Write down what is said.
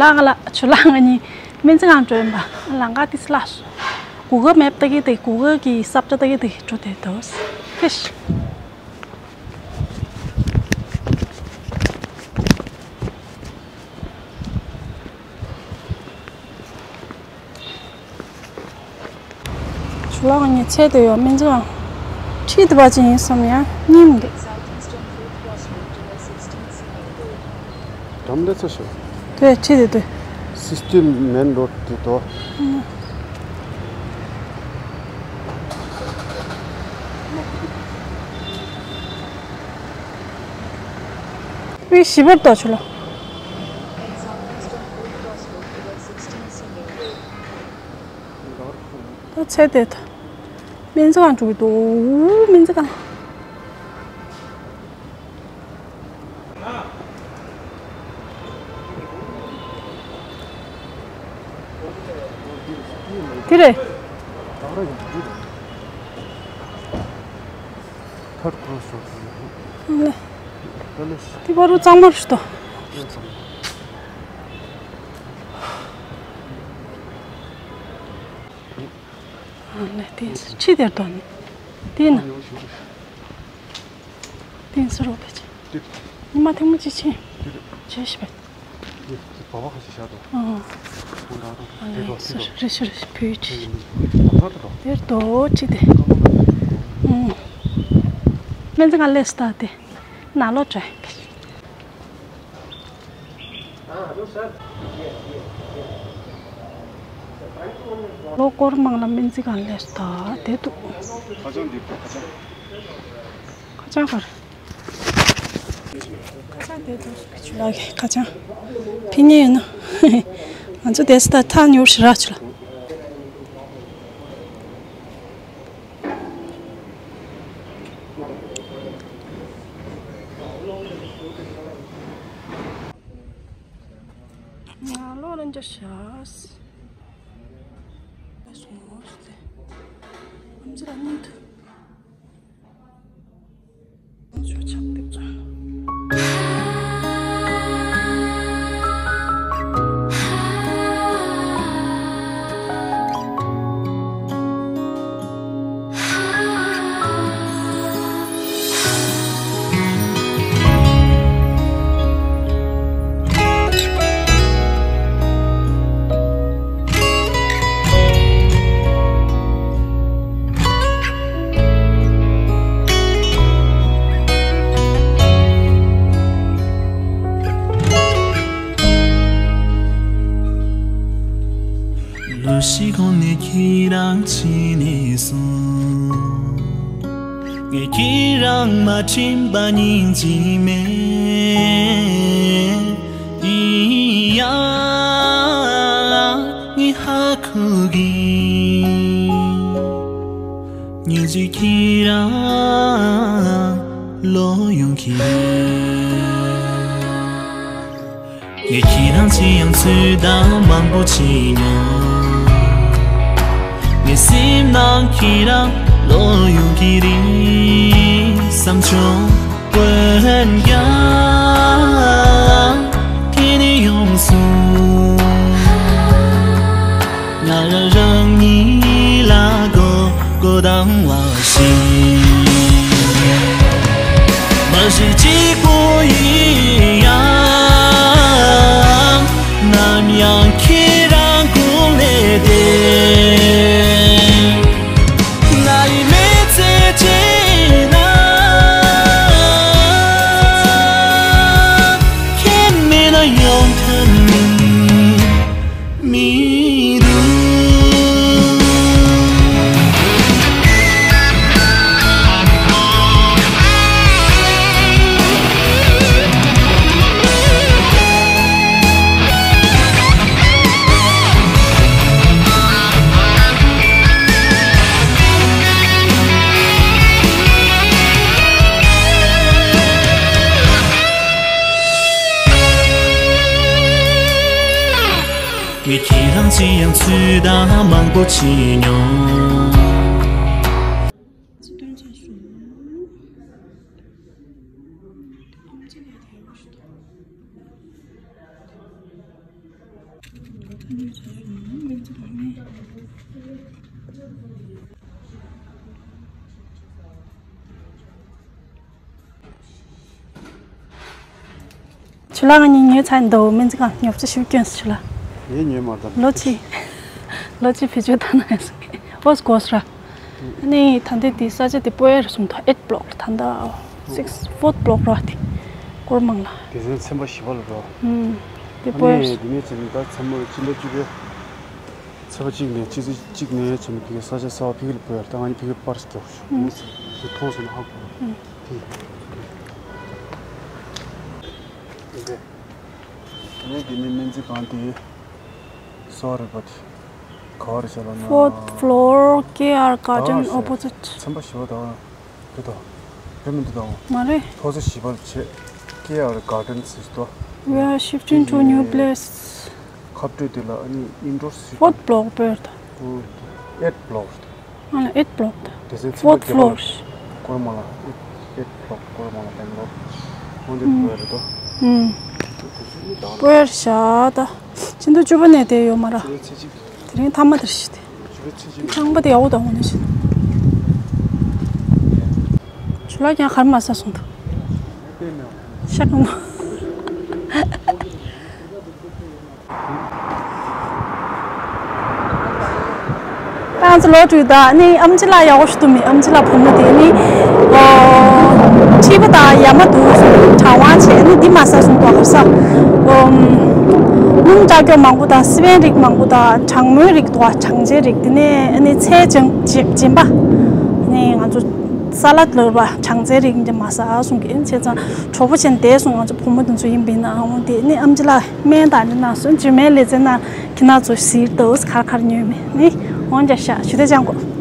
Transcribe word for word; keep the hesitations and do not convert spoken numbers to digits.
ཨ་ང་ལ་ཆུ་ལ་ང་གཉིས་སྨན་རྩིས་ཁང་འགྲོ་ཡིན་པ། ལམ་ཁ་དེ་སླ་སོང་། Google Map་ལྟ་གི་འདུག Google་གི་ས་ཆ་ལྟ་གི་འདུག་འགྲོ་བསྡད་འདུག་ཁེ་ཤི། ཆུ་ལོག་ངས་ཚད་དེ་ཡོད་མིན་ཙང་། ཁྲིད་དེ་བ་ཅིག་ཡིན་བསམ་ཡང་སྙིང་མི་འདུག་འགྲམ་ལས་ཚོ་ཤོད། དེ་ཁྲིད་དེ་དུས། System main road དེ་དོ། པི་ཞི་བར་དོ་ཆུ་ལོག་ད་ཚད་དེ་ད། སྨན་རྩིས་ཁང་འགྲོ་གི་འདུག་སྨན་རྩིས་ཁང་། དེ་རེད། Third cross road. ལེ། ད་ལེ། དེ་བར་དུ་གཙང་མ་རེད་དོ། ཨ་ལེ། དེ་ཁྲིད་དེར་དོ། དེ་ན། དེ་ས་རོ་བེ་ཆེ། ཉི་མ་ཐེངས་མ་གཅིག་ཕྱིན། བྱས་ཤི་བེ། ཨ་ལེ། ས་རེ་ཤི་རེ་ཤི་བུ་ཆེ། དེར་དོ་ཁྲིད་དེ། སྨན་རྩིས་ཁང་ལས་སྟ་དེ། ན་ལོ་དྲ། ལོ་སྐོར་མང་ལ་སྨན་རྩིས་ཁང་ལས་སྟ་དེ་འདུག་ཁ་བྱང་འདི་ཁ་བྱང་། ཁ་བྱང་གར། ཁ་བྱང་དེ་འདུག་ཆུ་ལག་གི་ཁ་བྱང་། ཕི་ཉེ་ཡོད་ན། ང་ཚོ་དེ་སྟ་ཐག་ཉུར་ཞི་རག་ཆུ་ལ། ང་ལོ་རན་ཅོ་ཤ་སི། སོང་སྟེ། ཨམ་ཅི་ར་ཉིད། ཆོ་ཆག་ཏེ་ཙོ། ལོ་ཤས་གོང་ནས་ཁྱེད་རང་ཕྱིན་ནས་བཟུང་། ངས་ཁྱེད་རང་མ་དྲན་པ་སྙིང་རྗེ་མེད། ཡིན་ཡང་ངས་ཧ་གོ་གི། ཉིན་གཅིག་ཁྱེད་རང་ལོག་ཡོང་གི་རེད། ངས་ཁྱེད་རང་ཅི་ཡང་ཚོད་ལྟ་མང་པོ་བྱས་མྱོང་། ངའི་སེམས་ནང་ཁྱེད་རང་ལོག་ཡོང་གི་རེད་བསམ་བྱུང་། འོན་ཀྱང་དེ་ནས་ཡོང་སོང་། ང་རང་རང་ཉིད་ལ་མགོ་སྐོར་བཏང་བ་ཞིག་མ་གཞི་གཅིག་པུ་ཡིན་ཡང་། ནམ་ཡང་ཁྱེད་རང་ཀུན་ལས་བདེ། ང་ཡི་མི་ཚེ་གཅིག་ན། ཁྱེད་མེད་ན་ཡོང་ཐབས་མི་འདུག་ངས་ཁྱེད་རང་ཅི་ཡང་ཚོད་ལྟ་མང་པོ་བྱས་མྱོང་། ཇུ་ལགས་ང་གཉིས་ཉོས་ཚར་འདུག་སྨན་རྩིས་ཁང་ཉོ་ཚོ་ཞུ་སྐྱོན་སུ་ཇུ་ལགས། ངས་ཉོས་མ་དང་ལོ་གཅིག་ལོ་གཅིག་བེད་སྤྱོད་བཏང་ན་ཡང་སོང་གི་ཨོ་སྒོ་སུ་ར། ཨ་ནི་ད་ལྟའི་དེ་ས་ཆ་དེ་སྤོ་ཡ་རེད་གསུངས་འདུག eight block རེད་ད་ལྟ་six fourth block ར་དེ་སྐོར་མང་ལ། དེ་ཚན་ཚན་པ་བཞི་པ་ལ་འགྲོ། ཨུམ། དེ་ཨ་སྤོ་ཡ་ནི་རེད། དེ་ནས་བྱས་ནས་ད་མཚན་མོར་སྤྱི་ཟླ་བཅུ་པའི་ཚེས་པ་གཅིག་ནས་ཕྱི་ཚེས་གཅིག་ནས་བྱས་ནས་ཕ་གིའི་ས་ཆ་གསར་པ་ཕ་གི་ལ་སྤོ་ཡ་རེད། ད་ང་གཉིས་ཕ་གིར་པར་ཞིག་རྒྱག་ཤོག་ཨུམ། དེ་མཐོང་སོང་ན་ཧ་གོ། ཨུམ། དེ་ཡིན་པས། ངས་འདི་ནས་སྨན་རྩིས་ཁང་དེ་གསར་པ་རེད་པ་དེ། ག་བ་རེད་ཤག་ལབ་ན། Fourth floor K R Garden opposite. ཚན་པ་བཞི་པ་དང་། དེ་དང་། དེ་མིན་དེ་དང་། མ་རེད། ཕོ་ཚོད་བཞི་པ་ལ་བྱེད། K R Garden ཟེར་ཏོ། We are shifting to new place. ཁ་སྤྲོད་དེ་ལ་ཨ་ནི་indoor ཟེར། Fourth block སྤོ་ཡ་རེད་ད། ཨུ། eight block རེད། ང་ལ་eight block ད། དེ་ཚོའི་ཚན་པ་Fourth floor. སྐོར་མ་ལ་eight eight block སྐོར་མ་ལ་བེང་ལོར། འོན་ཏེ་ཨུ། སྤོ་ཡ་རེད་དོ། ཨུ། དེ་ཚོའི་མི་དང་། སྤོ་ཡ་རེད་ཤག་ད། ཕྱི་ཟླ་བཅུ་པ་ནས་བསྡད་ཡོད་མ་ར། ཕྱི་ཟླ་ཚེས་གཅིག་དེ་རིང་མཐའ་མ་དེར་ཤི་དེ། ཁང་པ་དེ་ཡག་པོ་དང་འོ་ན་ཤི། ཇུ་ལགས་ཀྱང་གར་མ་ཟ་སོང་དུ། ཤ་གང་མ། ཏང་ཙི་ལོ་དྲུག་དང་ནི་ཨམ་ཆི་ལགས་ཡག་པོ་ཞིག་ཏུ་མི་ཨམ་ཆི་ལགས་བུ་མོ་དེ་ནི། ཨོ། མཁྲིས་པ་དང་ཡ་མ་འདུག་གྲང་བ་བྱས་ནི་འདི་མ་ཟ་སོང་དུ་གར་ཟ། ཨོ། སྣུམ་ལྕགས་ཀྱོག་མང་པོ་དང་སི་པན་རིགས་མང་པོ་དང་གྲང་མོའི་རིགས་འདུག་ག་གྲང་ཅན་རིགས་དེ་ནས་ཨ་ནི་ཚལ་ཅན་ཅན་པ། ནི་ང་ཚོ་ས་ལད་ལོར་བ་གྲང་ཚལ་རིགས་འདི་མ་ཟ་སོང་གི་ཨིན་བྱས་ཙང་གྲོགས་པོ་ཆེན་བསྡད་སོང་ང་ཚོ་བུ་མོ་དེ་ཚོ་ཡིན་པས་ན་འོང་དེ་ནི་ཨམ་ཆི་ལགས་སྨན་དང་ནི་ན་སོན་ཇུ་མའི་ལེ་ཚན་ན་ཁྱི་ན་ཚོ་ཟིར་དོས་ཁར་ཁར་ཉོས་མེད་ནི་འོང་རྒྱ་ཤ་ཞུ་དེ་ཅང་གོ།